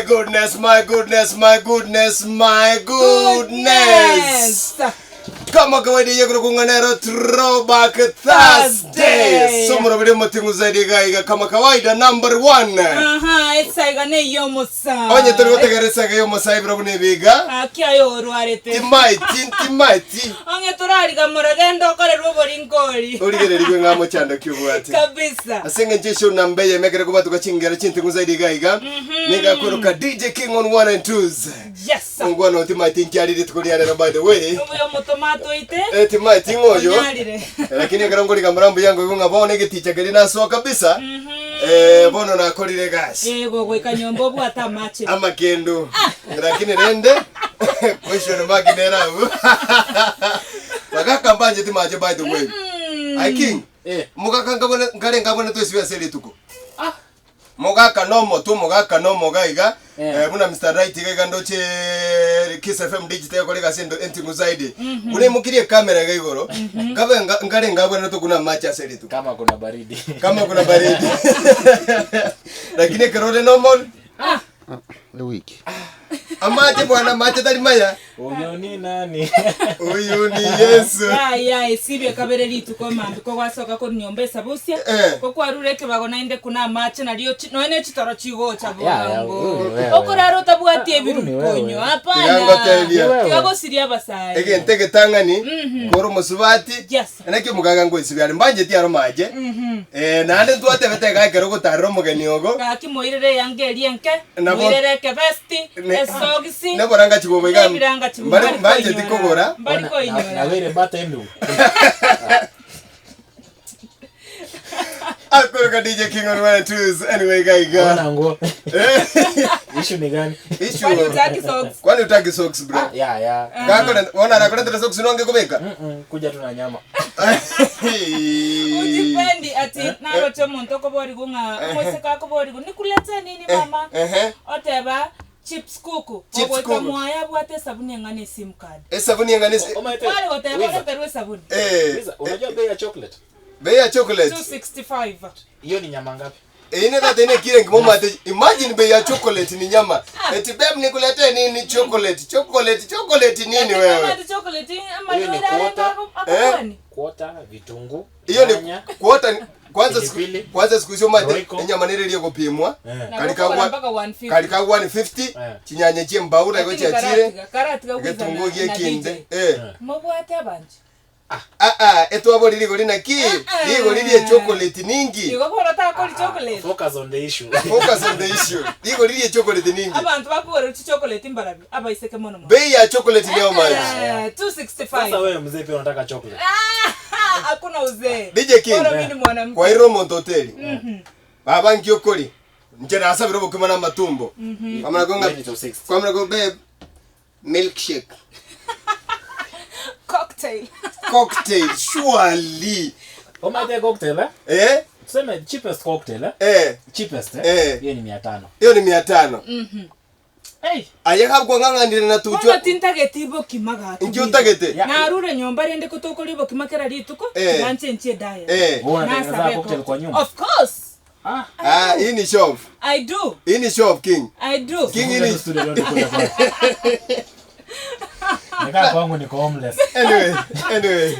goodness, my goodness, my goodness, my goodness. Kama kawaida yegoro kung'anero throwback Thursday. Thursday. Somoro bire moting'u zaidi iga iga kama kawaida number one. Aha, esaiga neyomosa. Onye tori gotegera esaiga y'omosae bira buna ebiga. Aki aye orwarete. Timaiti, ntimaiti. Onye torariga moragende okorerwe oborinkori. Origererigwe ng'a mochando ki obwate. Kabisa. Ase engencho esio namba eyemo ekere kobatuka chingero chinting'u zaidi iga iga, nigo akoroka DJ King on one and twos. Yes. Ongwana oo timaeti inki aria rituko ria rero by the way. Obuya omotomato oite. Eh, timaeti ng'o oyo. Onyarire. Lakini ekero nkoriga mbora mbuya nkoigwa ng'a bono egeticha keria nasoa kabisa, eh, bono nakorire egasi. Eh, gogoika nyomba obwate amache. Amakendu. Lakini rende, question mark nere abwo. Bagaka mbancheti mache by the way. Aye King, Eh. mogaka nkabone nkare nkabone twesibe ase rituko. Mogaka nomotwe omogaka nomoga iga Eh. eh, buna Mister Right iga iga ndoche Kiss FM digital ekore egasi endo enting'u zaidi buna imokirie ekamera iga igoro nkabe nga- nkare ngabwenerete okuna amache ase rituko Kama kuna baridi. kama kuna baridi lakini ekero ore normal Ah, Ewiki. Amache bwana, amache tari maya. Uyu ni nani? Uyu ni Yesu. Yaya esibie kabere rituko mambia kogwasoka korwa nyomba esabusia Eh. kokwarure ekebago naende kuna amache nario chi nonya ne chitoro chigocha Ya, ya, bwango huyu ni wewe. okorara otabwati Ah, huyu ni ebiru wewe. konywa Tiga hapana ngotebie. Ni wewe. tiga gosiria abasae Egento egetang'ani, kore omosubati, Yes. naki omogaga ngoisibia are, mbancheti aro mache, eh, naende ntwatebete iga ekero ogotarera omogeni ogo, Gaki moirere eyanga eria enke Nabo- moirere ekebesti Ne- esogisi neboranga chibobo iga nebiranga chibobo mbare mbari mbancheti koinyora kogora mbari Na- koinyora Nabeire bata emigu. akoroka DJ King on one and twos anyway gaiga Ona nguo. Issue ni gani? issue Kwani utaki socks? kwani utaki socks bro Ya ya. Gakore ona arakoretera socks nonge kobeka Mm-mm, kuja tu na nyama. Ujipendi ati naroche omonto okoborigwa ng'a omoiseke akoborigwa nikulete nini mama Ehe. oteba chips kuku Chips ogoika kuku. mwaye abwate esabuni eng'ana esim card Esabuni eng'ana esi- Omaete. kware goteba Wiza. oreterwe esabuni Eh, Wiza, unajua bei ya chocolate? bei ya chocolate 265 Hiyo ni nyama ngapi? Eine tata ine kile ngimo mate imagine bei ya chocolate ni nyama. Eti babe nikuletee nini chocolate chocolate chocolate nini Lakini wewe? kama ati chocolate ama Hiyo ni ndio ile quarter. ako- Eh? akoni. Quarter, vitunguu, Hiyo ni nyanya. quarter kwanza siku Pilipili. kwanza siku hizo mate Royco. enyama nere iriyo gopimwa. Eh. Na Kali gokora ka mpaka 150. kali ka 150 Eh. chinyanya chie mbaura igo Lakini chiachire karatiga- karatiga kwiza egetunguo na- gie na kinde. DJ. Eh. Mobwate abanche. Ah ah etwabori rigori naki Ah, ah. rigori rie chocolate ningi. Igo bono takori chocolate. Focus on the issue. Focus on the issue. Rigori rie chocolate ningi. Abanto bakogora chichocolate mbarabi abaiseke mono mono. Bei ya chocolate ni how much? Eh, 265. Sasa wewe mzee pia unataka chocolate. Ah, hakuna uzee. DJ King. Bora mimi ni mwanamke. Kwairire omonto hoteli. Baba nki okori? Inche nasabire obokima na amatumbo. Kwamana ko ng'a Ready to six. kwamana ko babe milkshake. Cocktail. Cocktail surely. Umaite cocktail eh? Eh? Tuseme cheapest cocktail eh? Eh. Cheapest eh? Eh. Hiyo ni 500. Hiyo ni 500. Hey. Aye gabkwang'ang'anire na Bono tuchwa. tintageti bokima gaki. Inki otagete? Yeah. Narure nyomba rende kotokoria obokima kera rituko, Eh. tiga nchenchie diet. Eh. Wewe unatengeneza Nasabe cocktail kwa nyumba? Of course. Ah. Ah, hii ni show off. I do. Hii ni show off king. I do. King Kuja hii tu studio leo nikule kwanza. Nikaa kwangu niko homeless. Anyway, anyway.